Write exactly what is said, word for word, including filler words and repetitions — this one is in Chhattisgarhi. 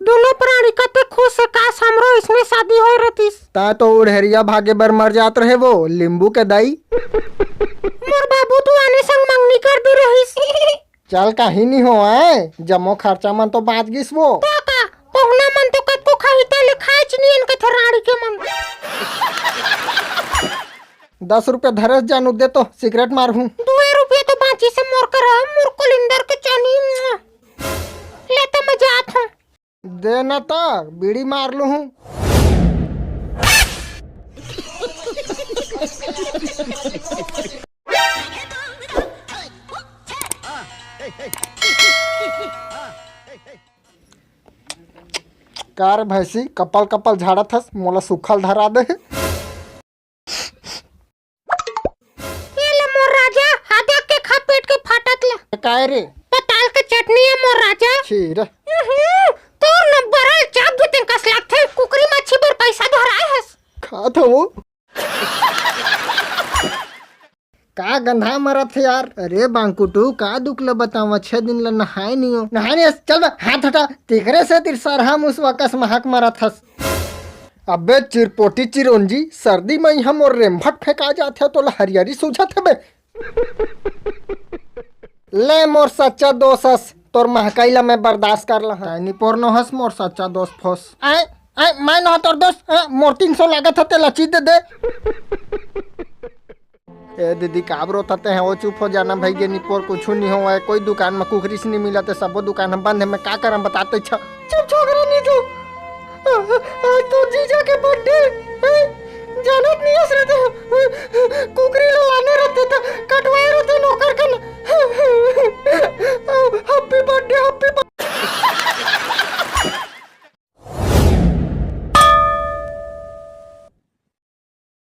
दोनों प्राणी कते खुश हे, काश हमरो इसने शादी होय रतिस। ता तो उड़हरिया भागे बर मर जात रहे वो लींबू के दाई। मोर बाबू तो आने संग मंगनी कर दे रहिस। चल, काही नी हो आय, जम्मो खर्चा मन तो बाँच गिस वो। तो का, पहुना मन तो कतको खाही, तेले खाएच नी एन कथे राड़ी के मन। दस रुपया धरेस जानू, दे तो सिगरेट मारहूँ। दुए रुपया तो बाँचिस हे मोर करा, मोर कलिंदर के चानी। ले तो मैं जात हूँ। दे ना त बीड़ी मार लूहूं। का रे भैंसी, कपल कपल झाड़त हस, मोला सुखल धरा दे। ये ले मोर राजा, हादक के खा पेट के फाटत ला। काय रे? पताल के चटनी हे मोर राजा। छी रे। उहुं, तोर न बरल चाप भी तें कस लागथे, कुकरी मच्छी बर पैसा धराए हस। खात हवो। का गंधा मरत हे यार? अरे बांकुटू, का दुख ल बतावं, छह दिन ल नहाए नी हो। नहाए नी हस, चल बे, हाथ हटा। तेकरे से तिर सरहा मुसवा कस महक मरत हस। अबे चिरपोटी चिरौंजी, सर्दी म इहां मोर रेम्भट फेंका जाथे, तोला हरियरी सूझत हे बे? ले मोर सच्चा दोस्त हस, तोर महकाई ला मैं बर्दाश्त कर लहा। तैं निपोर नो हस मोर सच्चा दोस्त फोस। आय, आय, मैं नोहंव तोर दोस्त, आय, मोर तीन सौ लागत हे, तेला चीज दे दे। ए दीदी, काबर रोथते हैं? वो चुप हो जाना भाई, गे निपोर कुछु नहीं होवय। कोई दुकान में कुकरी से नहीं मिलत हे, सबो दुकान हम बंद हे। मैं का करम बताते छ। चुप छोकरा नीतू, आज तो जीजा के बर्थडे हे, जानत नहीं हस रहते, कुकरी ला लाने रहते त कटवाए रहते नौकर कन। Happy birthday, happy birthday.